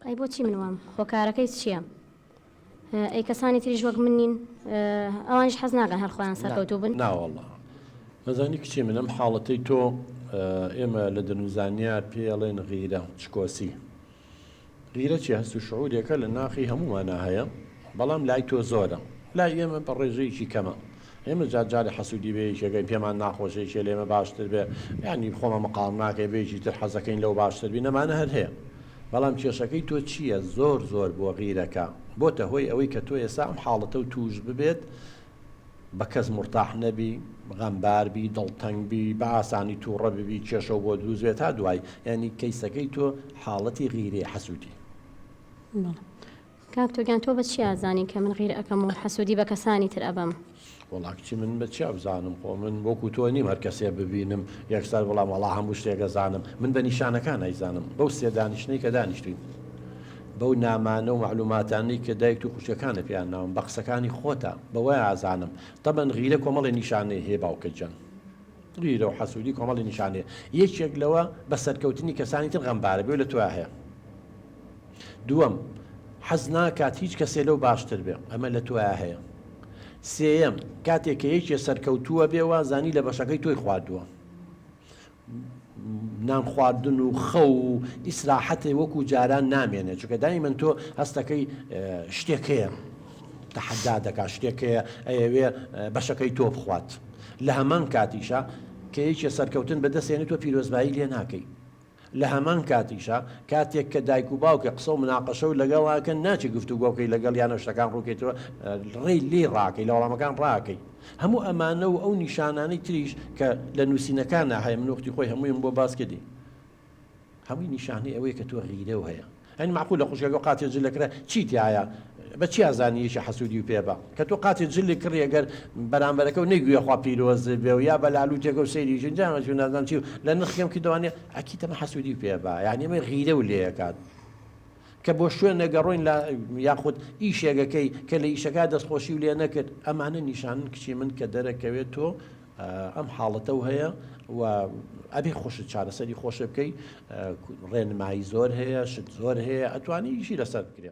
ئەی بۆچی من وام؟ هۆکارەکەی چییە؟ ئەی کەسانی تریش وەک من نین؟ ئەوانیش حەز ناکەن هەر خۆیان سەرکەوتوو بن؟ ناوەڵا ئەزانی کچی من ئەم حاڵەتەی تۆ ئێمە لە دەروونزانیا پێی ئەڵێن غیرە، چکۆسی. غیرە چیە؟ هەست و شعورێکە لە ناخی هەموومانا هەیە، بەڵام لای تۆ زۆرە، لای ئێمە بە ڕێژەیەکی کەمە. ئێمە جار جارێ حەسوودی بە یەکێکەین، پێمان ناخۆشە یەکێ لە ئێمە باشتر بێ، یانی خۆمان مقاوم ناکەین بە یەکی تر حەزەکەین لەو باشتر بین، ئەمانە هەر هەیە. بەڵام کێشەکەی تۆ چییە؟ زۆر زۆر بووە غیرەکە، بۆتە هۆی ئەوەی کە تۆ ئێستا ئەم حاڵەتەو تووش ببێت، بە کەس مورتاح نەبی، غەمبار بی، دڵتەنگ بی، بە ئاسانی تووڕە ببی، کێشەو بۆ دروست بێ تا دوایی. یانی کەیسەکەی تۆ حاڵەتی غیرەیە، حەسوودی. بەڵێ. کاک تۆ گیان تۆ بە چیا ئەزانی کە من غیرە ئەکەم و حەسوودی بە کەسانی تر ئەبەم؟ وەڵا کچی من بە چیا بزانم خۆ من وەکو تۆ نیم هەر کەسێ ببینم یەکسەر بڵام وەڵا هەموو شتێک ئەزانم من بە نیشانەکان ئەیزانم بەو سێ دانیشتنەی کە دانیشتوین بەو نامانە و مەعلوماتانەی کە دایکت و خوشکەکانت پێیان ناوم بە قسەکانی خۆتە بەوە ئازانم تەبەن غیرە کۆمەڵێ نیشانەی هەیە باوکە گیان غیرە و حەسوودی کۆمەڵی نیشانەیە یەکێک لەوە بە سەرکەوتنی کەسانی تر غەمبارە بێ لە تۆیا هەیە دووەم، حەز ناکات هیچ کەسێ لەو باشتر بێ، ئەمە لە تۆیا هەیە. سێیەم، کاتێ کە یەکێ سەرکەوتووە بێ وازانی لە بەشەکەی تۆی خواردووە. نان خواردن و خەو و ئیسراحەتێ وەکو جاران نامێنێ، چونکە دایمەن تۆ هەستەکەی شتێک هەیە تەحەدا دەکات، شتێک هەیە ئەیەوێ بەشەکەی تۆ بخوات. لە هەمان کاتیشا کە یەکێ سەرکەوتن بەدەستێنێ تۆ پیرۆزبایی لێ ناکەی. لە هەمان کاتیشا کاتێک کە دایک و باوکە قسە و مناقەشە و لەگەڵ ئەکەن ناچی گفتوگۆ بکەی لەگەڵیان و شتەکان ڕووکەیتەوە ڕێی لێی ڕاکەی لە وەڵامەکان ڕاکەی هەموو ئەمانە و ئەو نیشانانەی تریش کە لە نووسینەکانا هەیە من وەختی خۆی هەموویم بۆ باس کردی هەمووی نیشانەی ئەوەیە کە تۆ غیرە و هەیە ئەین مەعقولە خوشکەکە قاتێ جل کرا چی تایە بە چیا زانی یەکی حەسوودی و پێ بە کە تۆ قاتێ جلی کڕی ئەگەر بەرامبەرەکە و نەیگوێ خوا پیرۆز بێ و یا بە لالوتێکە و سەیری ژن جامە چوو نازانم چی و لە نرخ کەم کردوانێ ئەکی تەمە حەسوودی و پێ بە یعنی ئەمە غیرە و لێکات کە بۆ شوێنێک گەڕۆین لە یاخود ئیشێگەکەی کە لە ئیشەکە دەستخۆشی و لێ نەکرد ئەمانە نیشانن کچی من کە دەرەکەوێت تۆ ئەم حاڵەتەو هەیە و ئەبێ خۆشت چارەسەری خۆشە بکەی ڕێنمایی زۆر هەیە شت زۆر هەیە ئەتوانی ئیشی لەسەر بکرێ.